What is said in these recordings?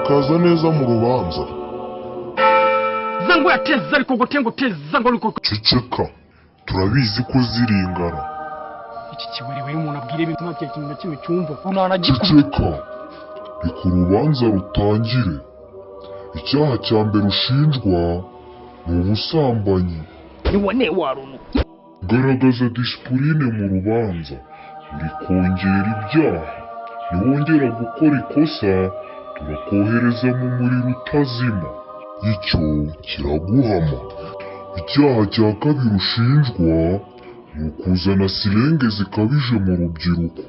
Urakaza neza mu rubanza. Zangu yateza ariko gotengo teza ngo ariko. Ceceka, turabizi ko ziringana. Iki kiweriweri umuntu abwira ibintu nta kintu na kimwe cyumva. Unanagikubita. Ceceka, reka urubanza rutangire. Icyaha cya mbere ushinjwa ni ubusambanyi. Niwane warunu. Garagaza disipurine mu rubanza. Uri kongera ibyaha. Niwongera gukora ikosa, turakohereza mu muriro utazima. Icyo kiraguhama. Icyaha cya kabiri ushinjwa ni ukuzana sirenge zikabije mu rubyiruko.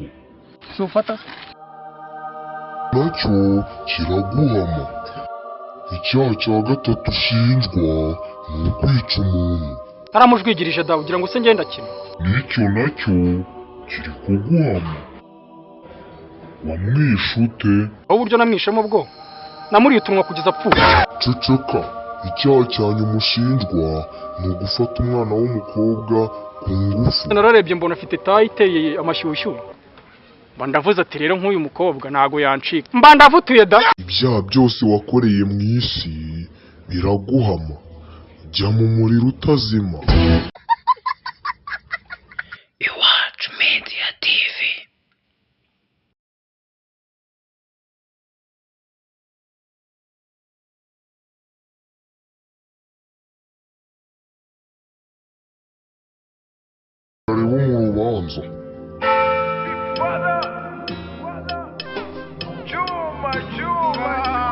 Sufata. Nacyo kiraguhama. Icyaha cya gatatu ushinjwa ni ukwica umuntu. Aramujwigirije dawe ugira ngo se ngenda kino. N'icyo nacyo kiri kuguhama. Wamwishe ute? Aho uburyo namwishemo bwo namuriye utunwa kugeza apfuye. Ceceka, icyaha cya nyuma ushinjwa ni ugufata umwana w'umukobwa ku ngufu. Nararebye mbona afite tayi iteye amashyushyu. Mba ndavuze ati rero nk'uyu mukobwa ntago yancika. Mba ndavutuye da. Ibyaha byose wakoreye mu isi biraguhama. Jya mu muriro utazima. Iwacu Media TV. Karibu mu rubanza.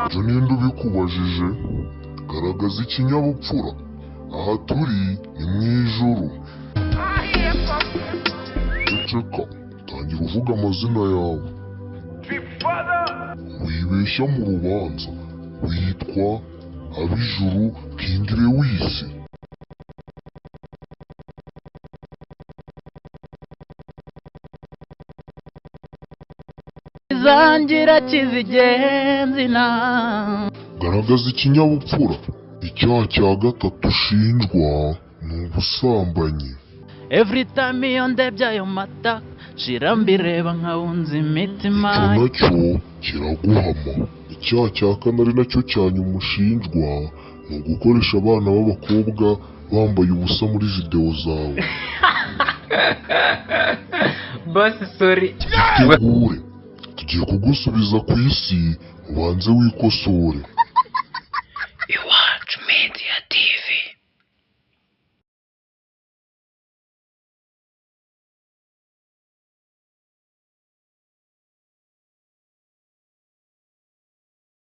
Ibyo ninde ubikubajije? Garagaza ikinyabupfura. Aha turi ni mu ijuru. Ceceka, tangira uvuga amazina yawe. Wibeshya mu rubanza. Witwa Abijuru King Lewis. Zangira kizigenzi na. Garagaza ikinyabupfura. Icyaha cya gatatu ushinjwa ni ubusambanyi. Every time iyo ndebye ayo mata shira mbireba nkawunza imitima. Icyo nacyo kiraguhama. Icyaha cya kane ari nacyo cya nyuma ushinjwa ni ugukoresha abana b'abakobwa bambaye ubusa muri videwo zawe. Boss sorry. Itegure, tugiye kugusubiza ku isi ubanze wikosore.